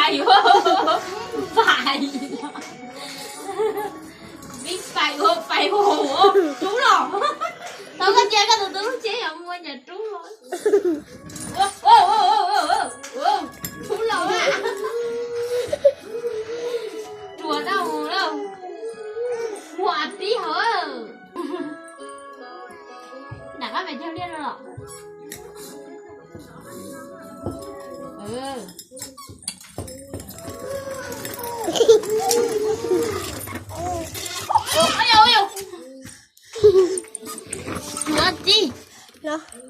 Pais, pais, pais, rub los. Tau koj cia koj tus tub lub tsheb yog muaj nyuag rub los. Rub los a. Ruam dau lawm. Muag tib hauv. Nram qab pes cog liaj no los?